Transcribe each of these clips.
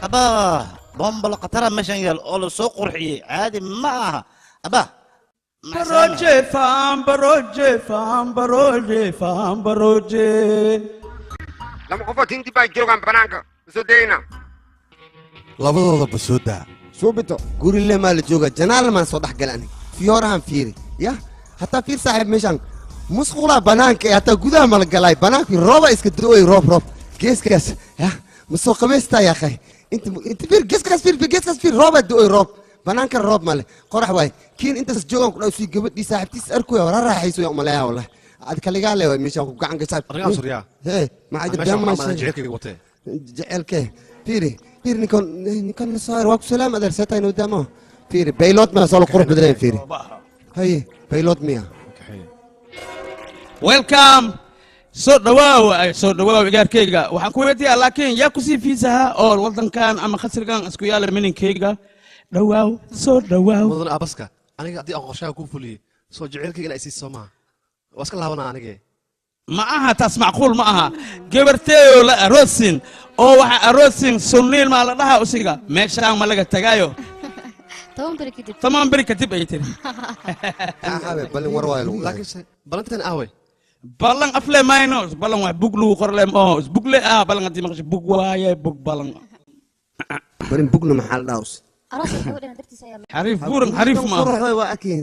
Abaa bombalo khatara meeshan yaal oo la soo qurxiyey caadi ma aha abaa. Baroje fam baroje fam baroje fam baroje. Lama qofood hindi baa joogaan banaanka soo dayna. Labadoodaba soo daa. Suubito guri le maa la jooga janaal maan soo dhex galani fiyoorahan fiiri ya hataa fiir saaxiib meeshaan musqulaa banaanka ee hataa gudaha mala galaay banaanka rooba iska da'oy roob roob geeskaas ya ma soo qabaystaa yaaqay inta inta fiir geeskaas fiir geeskaas fiir rooba da'oy roob banaanka roob male qorax waay kiin intaas joogaan ku dhaw sii gabadhii saaxiibtiis arkuya wara raaxayso yaa umaleeyaa wallahi ad kaligaa le waay meeshaan ku gacan gashaa. Arrinkaan suryaa. Hee maxaa meeshaan jabdaan waxaa maa jecelkayga watee. Jecelkee fiiri fiiri ninkan ninkan la soo waa ku salaam adeer seetay noo daamo fiiri baylood ma soo qurux badanayn fiiri haye baylood miya. Welcome. Soo dhawaaw ay soo dhawaaw igaarkayga waxaan ku weydiiyaa laakiin yaa kusii fiisaha oo wadankan ama khasrigan isku yaala mininkayga dhawaaw soo dhawaaw. Mudan abaska aniga haddii aan qorshaha kuu fuliyey soo jecelkayga inaa isiiso maaha waa iska laabanaa anige. Ma aha taas macquul ma aha gabarteeyo la aroosin oo waxa aroosin sunniil maa la dhahaa usiga meeshaan ma laga tagaayo. 10 beri kadib. 10 beri kadib ay tiri. Aabe balin war waay lagu laakiinse balantan aaway. Ballan afle mayno ballan wax bug lagu qorle oo bugle ah ballan haddii maqasho bug waaye bug ballan. Balin bugna maxaa la dhahaa us Aroos gabadhan dartiisa ayaa xariif buuran xariif ma qurux waay waa arkay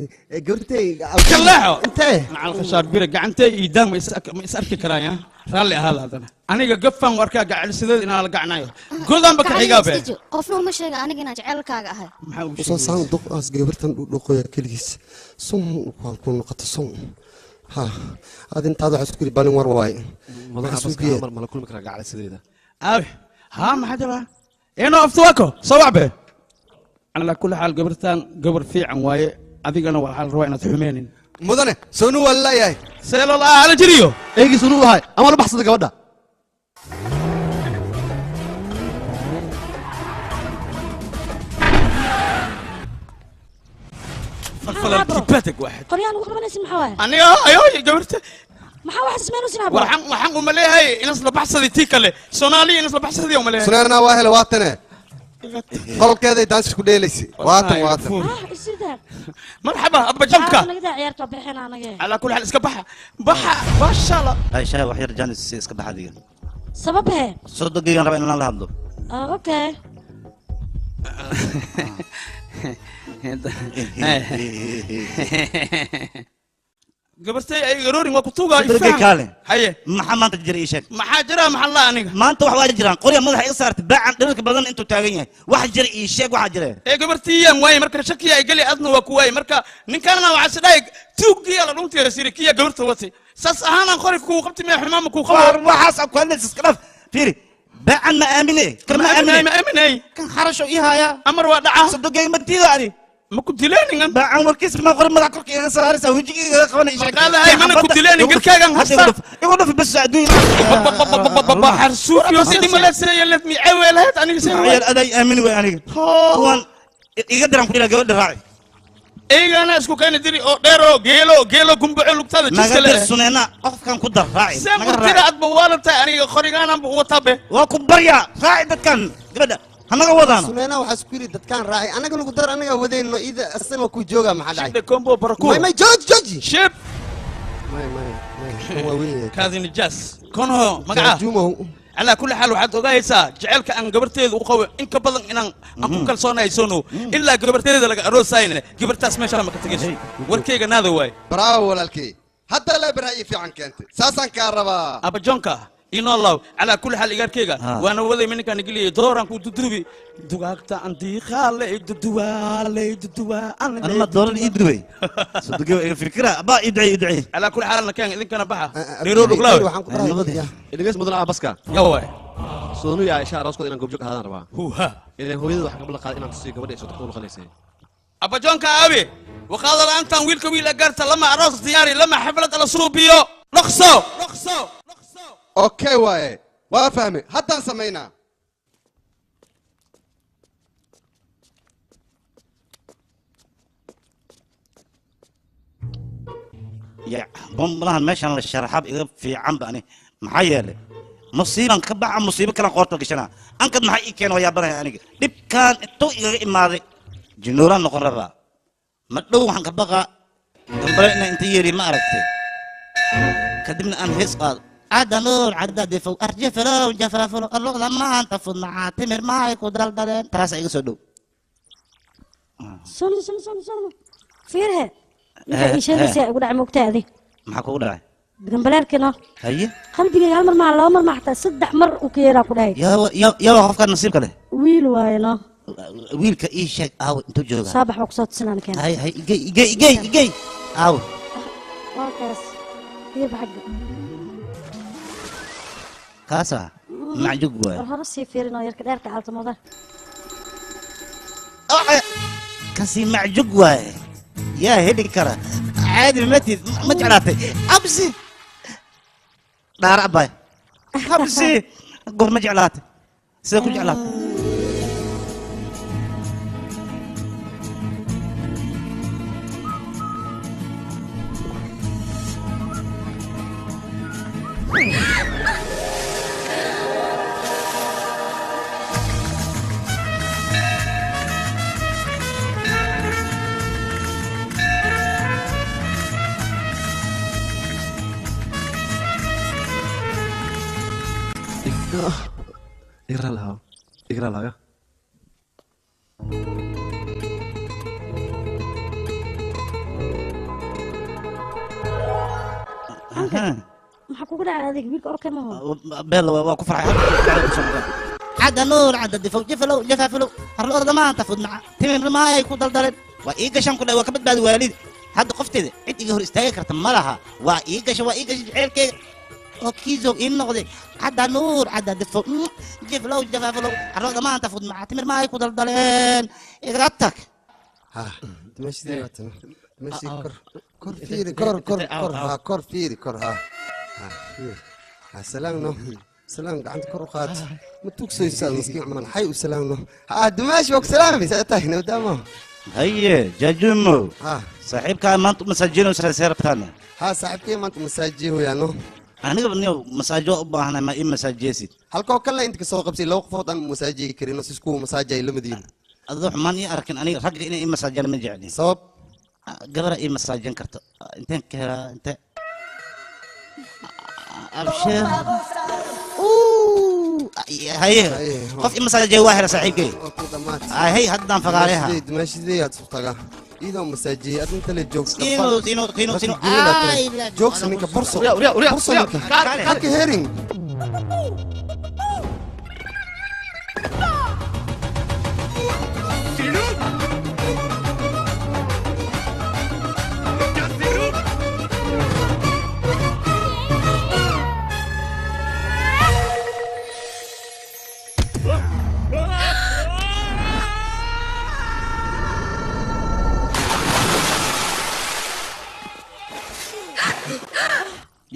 gabartay kaleexo intee macal khashaar bire gacantay iyo daan ma is arki karaan ya raalli ahaada haddana aniga gafan u arkaa gacalsideed inaan la gacnayo godanba ka xigaabe. Qofna uma sheega aniga inaan jecelkaaga ahay. Maxaa uu soo saan duqaas gabartan dhudhuqoya keligiis sun waan ku noqoto sun ha aad intaad waxa isku yiri balin war waay. Mudan Maxaa abaska suuqiye? Mar ma la kulmi karaa gacalsideeda? Aabe haa maxaa jira inoo aftuwako soo wacbe calaa kulli xaal gabartan gabar fiican waaye adigana waxaa la rabaa inaad xumeenin. Mudane sonu waa laleeyahay. See loo la'aa hala jiriyo. Eygii sunu ahay ama la baxsada gabadha. Falfalal kibadag waaxid. Qoryahan ugu qabanaysa maxaa waaye? Aniga ayo gabarta maxaa wax ismeenusin habro? Waxaan uma leeyahay inas la baxsaday tii kale soomaaliya inas la baxsaday uma leeyahay. Suneerna waa hele waatane qolkeeday daansi ku dheelaysay waatan waatan. Ah isida. Marxaba abba jamka. Naga daa ciyaarta bixin anaga. Calaa kulli xaal iska baxa baxa bashala. Aisha wax yar jaanis iska baxa adiga. Sabab he? Soo degayaan rabaa inaan la hadlo. Ah okay. Gabartay ay garoorin waa ku tuugaa. Degay kaale. Haye. Maxaa maanta jira ii sheeg? Maxaa jira maxaa la aniga maanta wax waa jiraan qorya madaxa iga saartay baacan dhirirka badan intuu taagan yahay wax jira ii sheeg waxaa jira. Ee gabartiiyaan waaye marka shakiya ay geli adna waa ku waaye marka ninkaana waxaa is dhahay tuuggiya la dhuntiya sirikiya gabarta watay saas ahaanaan qori kuu qabti miya xumaama kuu qabo. War waxaas aan ku hadlaysa iska dhaaf fiiri baacan ma aamine kan ma aamine ma aaminay kan xarasho ii haya amar waa dhaca sodogay ma diido ani ma ku dileeningan baacan warkiis ma qori madax korka iga saaraysa wejiga iga qabanay ii sheeg. Maqaalahay, mana ku dileenin, garkaagan hasta. Igu dhuf bas adduunya. Xarsuufiyo sidii maleesaya let mi ceweelahayd aniga see ciyaal aday aamini way aniga kuwan iga diran ku ilaa gabadha raaci. Eygana isku keeni diri oo dheero geelo geelo gumbaco lugtada naga jiska dir le suneena qofkan ku dar raaci see naga murtida raaci. Adba waalantahay aniga qorigaananba uga tabe. Waa ku baryaa raaci dadkan gabadha hanaga wadaano. Suneena waxaa isku yiri dadkaan raacay anaga nagu dar anaga wadayno ida asana waa ku jooga maxaa dhacay? Shibde combo barako. May may jooji jooji. Shib. May may may kan waa weyn yahay. Kaadi nijaas konho magaca. Jaajumow. Calaa kulli xaal waxaad ogaaysaa jaceylka aan gabarteeda u qabo in ka badan inaan aan ku kalsoonahay sono ilaa gabarteeda laga aroosayna gabartaas meesha ma ka tegayso warkayga naada waay. Bravo walaalkey hadda la baraayi fiican keentay saasaan kaa rabaa. Abajonka inoo law calaa kulli xaal igaarkayga waana waday minkaan geliyay dooraan ku dudubi dugaagta andiiqaaley duduwaaley duduwaa. Anma dooran ii dubay sodogay iga fikira abaa ii ducey ii ducey. Calaa kulli xaalna keen idinkana baxa reeroo dhuglaawe. Waxaan ku dhahay Idinkaas mudan abaska yaa waay. Sonu iyo Aisha arooskooda inaan goobjoog ahaadaan rabaa. Huha. Idan hooyada waxaan ka ballan qaaday inaan tusiyo gabadha ay sodogta u noqonaysay. Abajonka aabe waqaada la'aantan wiilka wiil agaarta lama aroos diyaari lama xaflad ala suubiyo dhaqso dhaqso. Okay waaye waa fahmay haddaan samaynaa. Ya bombalahan meeshan la sharaxab iga fiican ba ani maxaa yeelay Musiiban ka baxa musiibo kale qoorta gashana. Ankad maxay ii keenay waa yaabanaya aniga. Dhibkaan intuu igaga imaaday jinuuraan noqon rabaa. Ma dhow waxaan ka baqaa dambale inaan inta yeeri ma aragtay. Kadibna aan hees qaado. Cadanuur cadadifow arjafalow jafaafalo alluqda maanta fudnacaa timir maay ku daldaleen. Taas iga soo dhow. Sunu sunu sunu sunu. Fiirhe. Ninka ii sheegaysaa igu dhacay moogtaa adi. Maxaa kugu dhacay? Gambaleelkina. Haye. Qalbigayga hal mar maa laba mar maa xataa saddex mar uu ka yeeraa ku dhahay. Yaa qofkaan nasiibka leh. Wiil waaye no. Wiilka ii sheeg aawe intuu joogaa. Saabax waa kusoo tusinaan keena. Hay hay igey igey igey igey aawe. Waa kaas. Fiirba xagga. Kaasa macjug waaye. War hore sii fiirinoo yarka dheerka caaltamooda. Kasi macjug waaye. Yaa heli kara. Caadi ma tihid ma jeclaatay. Absi. Dhaar abay. Absi. Goor ma jeclaatay. Sidee ku jeclaatay? Igra lahaa. Maxaa kugu dhacay adiga wiilka okay ma ho? Bella waa ku farxay. Cadanuur cadadifow jafalow jafaafalow harloorda maanta fudnaca timir maay ku daldaleen. Waa ii gashan ku dhahay waa ka badbaadi waalid. Hadda qofteeda cid iga hor istaagi karta ma laha. Waa ii gasha waa ii gasha jaceylkeyga. Oo kiisow ii noqday. Cadanuur cadadifow jafalow jafaafalow harloorda maanta fudnaca timir maay ku daldaleen. Iga tag. Ha, dimashidii waa tan. Dimashidii kor kor fiiri kor kor kor ha kor fiiri kor ha. Ha fiiri. Ha salaam no. Salaam gacanta kor u qaad. Ma tugsaysaa miskiin camal xay u salaam no. Ha dimash waa ku salaamaysaa tahay nabadaamo. Haye jaajumo. Ha saaxiibkaa maanta u masaajinaysaa seerabtaana. Ha saaxiibkay maanta masaajiyo yaano. Aniga niyo masaajo u baahnay ma ii masaajiyeysid. Halkoo kale inta ka soo qabsay laba qofood aan masaajiyi karin oo si isku masaajay lamadiin. Adoo xumaan ii arkin aniga ragga inay ii masaajiyaan ma jeclin. Sabab? Gabadha ii masaajin karto. Inteen ka helaa intee? Abshir. Haye qof ii masaajiyay waa hela saaxiibkay. Hay haddaan fagaaleha. Dimaashidii aad soo tagaa. Iyadoo masaajiyay aad inta la joogto. Sino sino sino sino. Joogsa ninka borso. Borso ninka. Halka herin.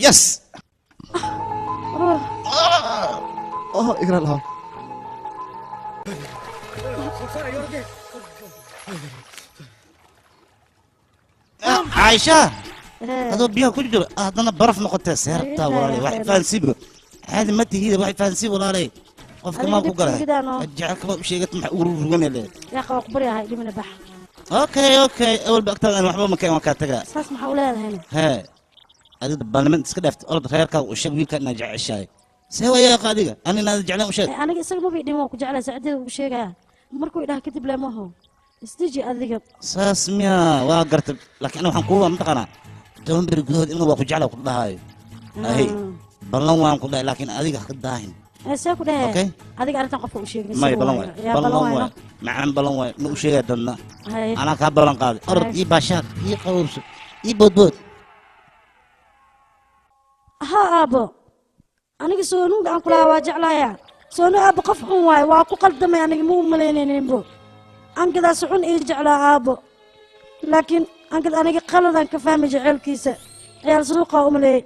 Yes. Oh, igra lahaa. Caaisha. Adoo biyaha ku jiro haddana baraf noqotee seerabtaa walaalay wax fahansiiba. Caadi ma tihida wax fahansiib walaalay. Qofka maa ku galay. Jecelka ma u sheegat maxaa ugu ruganay leed. Yaa qaba ku baryahay dhimina bax. Okay okay awal ba agtaada waxba ma keen waan kaa tagaa. Saas maxaa u leedahay? Hee. Adiga baarlamaanka iska dhaaftay orod reerkaaga u sheeg wiilka inaad jeceshahay. See waa yaa adiga ani inaad jeclaan u sheeg. Aniga isaga ma bidhin waan ku jeclahay saacadeeda ugu sheegaya. Markuu idhaah kadib leemaho. Isdeji adiga. Saas miyaa waa gartay laakiin aniga waxaan kugu mataqaanaa toban beri gudahood inuu waa ku jeclaa ku dhahayo. Hay ballan waan ku dhahay laakiin adiga ha ka daahin. See ku dhahay? Adiga arrintan qofka u sheegin. May ballan waay. Ballan waay. Macaan ballan waay ma u sheegaya dadna. Anaa kaa ballan qaaday. Orod ii baashaar ii qabowso ii boodbood. Ha aabo. Aniga soonuga aan kula waa jeclaaya. Soonu aabo qof xun waay waa ku qaldamay aniga ma u malaynayninbo. Ankadaas xun ii jeclaa aabo. Laakiin ankad aniga qaladan ka fahmay jaceylkiisa. Ciyaal suuqa u maleeyay.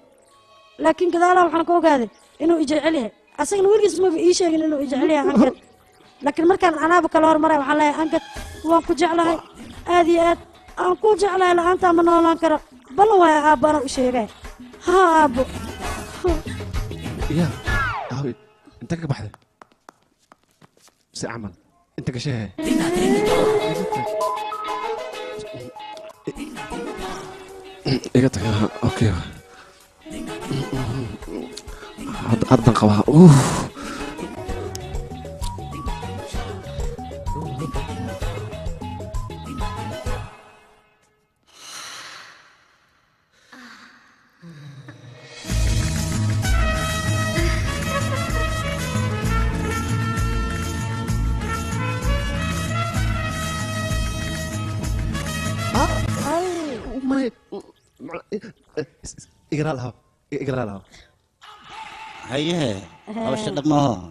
Laakiin gadaalaha waxaan ka ogaaday inuu i jecel yahay. Asagana weligiis maba ii sheegin inuu i jecel yahay ankad. Laakiin markaan anaaba kala hormaray waxaan leeyahay ankad waan ku jeclahay aad iyo aad aan ku jeclahay la'aantaa ma noolaan karo. Ballan waaya aabbo anaa u sheegay. Ha aabbo. Ya, Inta ka baxday si camal inta gashay iga tag. Okay, haddan qabaa. Haye, hawsha dhammaho.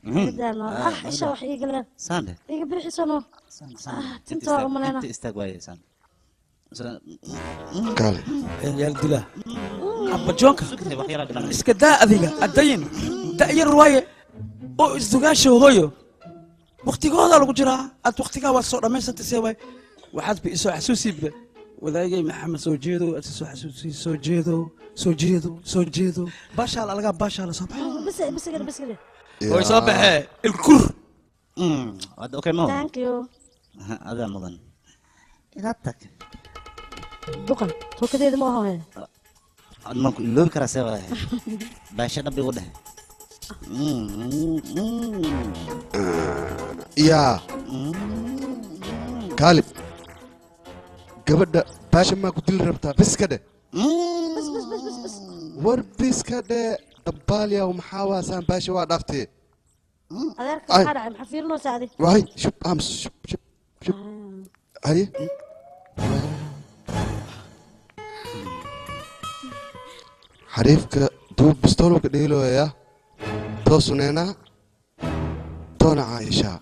Ah, isha wax iiga leen. Saande. Iga bixisano. Tinta waa umaleyna. Inta istaag waaye saan. Kaale. Yaal dilaa. Abba Joonka. Iska daa adiga, adayin. Da'yar waaye. Oo isdugaasha hooyo. Waqtigooda lagu jiraa. Aad waqtigaa waad soo dhammaysantay see waay. Waxaad bi isoo xasuusiba. Wadaagay Maxamed soo jeedo, aad soo xasuusi soo jeedo, soo jeedo, soo jeedo. Baashaal alaga baashaal soo baxay. Bas bas gale bas gale. Way soo baxay ilkur. Hadda okay ma. Thank you. Adaa mudan. Iga tag. Duqan, tookadeeda ma aho. Ad ma ku iloobi karaa see waay. Baasha dhab igu dheh. Yaa kaalib, gabadha baasha maa ku dili rabtaa? Bes ka dheh. Bas bas bas bas bas. War bis ka dheh dabaalyaw, maxaa waasaan baasha waa dhaaftee. Adeerka maxaa dhacay? Maxaa fiirinaysaa adi? Waay shub ams shub shub shub. Haye, xariifka duub bistoolka dheelooya toosuneena toona caayishaa.